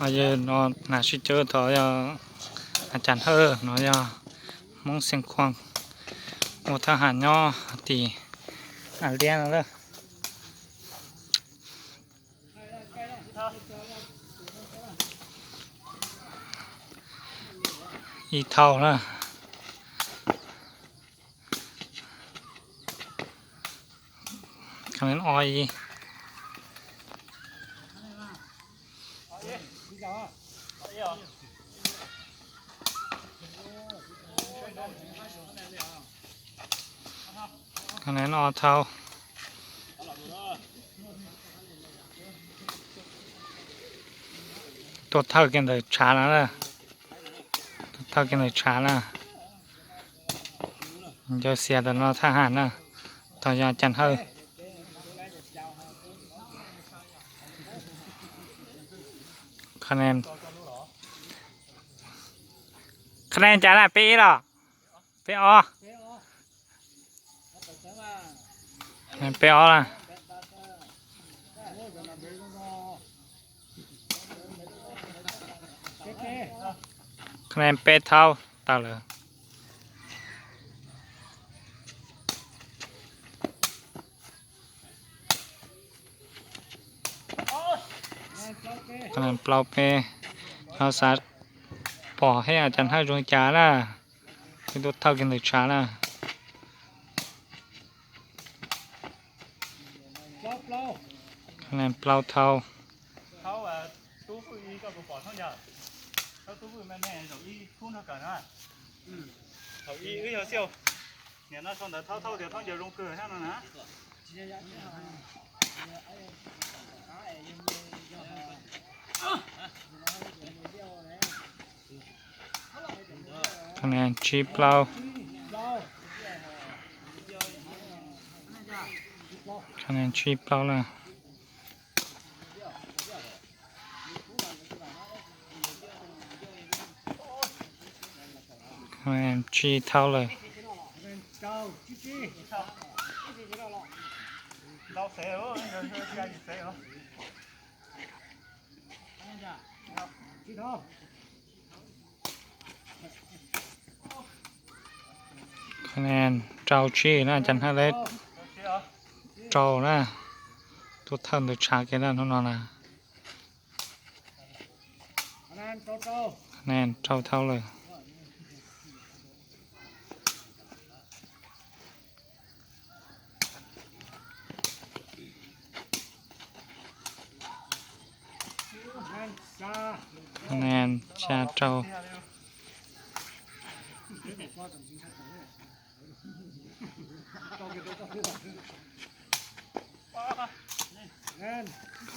Yog no na sib cawb tod yog a cas hawj no yog Hmoob Xeev Khuam ua thab ham nyob tim A Liab no lawm. Ib thauj na. Kha nen o ib. Kha nen o thauj. Tuaj thawj kiag ntawm tshav no na. Tuaj thawj kiag ntawm tshav na. Ncaws xiav ntawm no thab ham na. Tog yog Cas Hawj. Kha nen, kha nen cas na, peb ib los? Peb ob. Peb ob na. Kha nen peb thauj tawm lawm. Kha nen plaub peb. Xav pom seb Cas Hawj zoo li cas na. Peb tuaj thawj kiag ntawm tshav na. Kha nen plaub thauj. Kha nen tsib plaub. Kha nen tsib plaub na. Kha nen tsib thauj lawm. Kha nen rau tsib na, Cas Hawj lawv rau na. Tuaj thawj ntawm tshav kiag na hnub no na. Kha nen rau thauj lawm. Kha nen xya rau.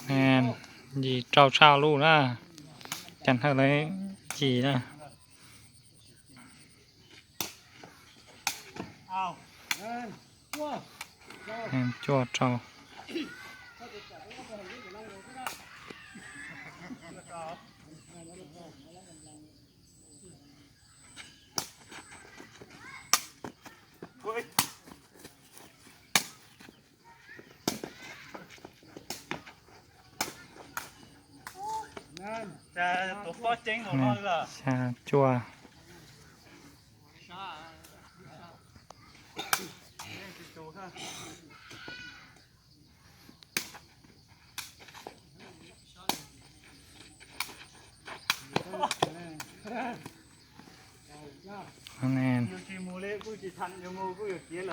Kha nen yim rau tshaj lub na. Cas Hawj lawv yim na. Cuaj rau. Xya cuaj.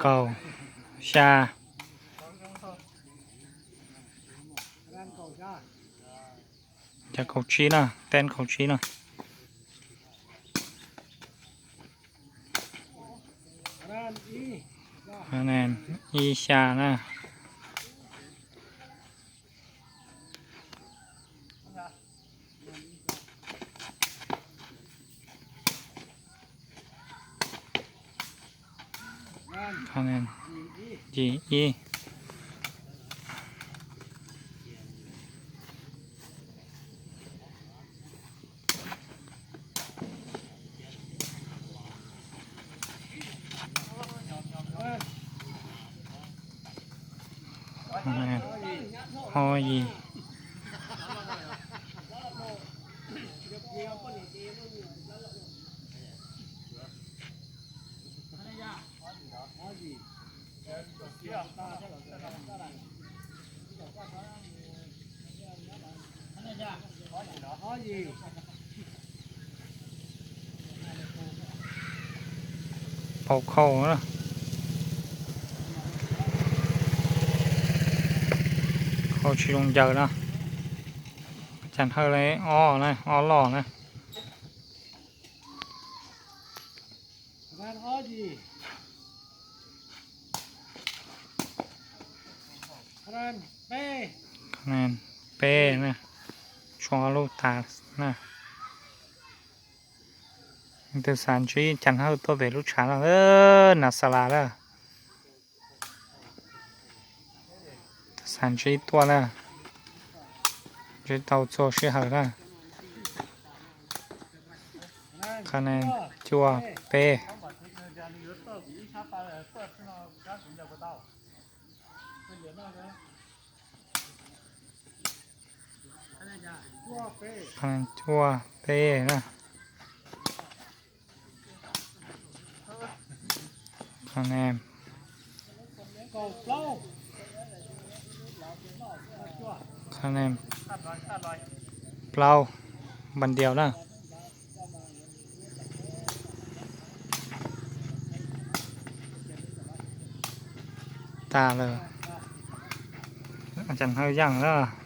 Kaum xya. Cas kaum tsib na, ten kaum tsib na. Ib xya na. Yim ib. Ob yim. Pau khau na. Khau tsis zoo ncaws na. Cas Hawj li ob na, ob loj na. Peb na, tshuav ob lub tas na. Tus xav ntsib Cas Hawj tuaj pem lub tshav no, nas xas las lawm. Tus xav ntsib tuaj na, ntsib tau txhua sij hawm na. Qhov ne cuaj peb. Cuaj peb na. Qhov ne, qhov ne plaub, npas diaus na. Tas lawm. Cas Hawj yaj na.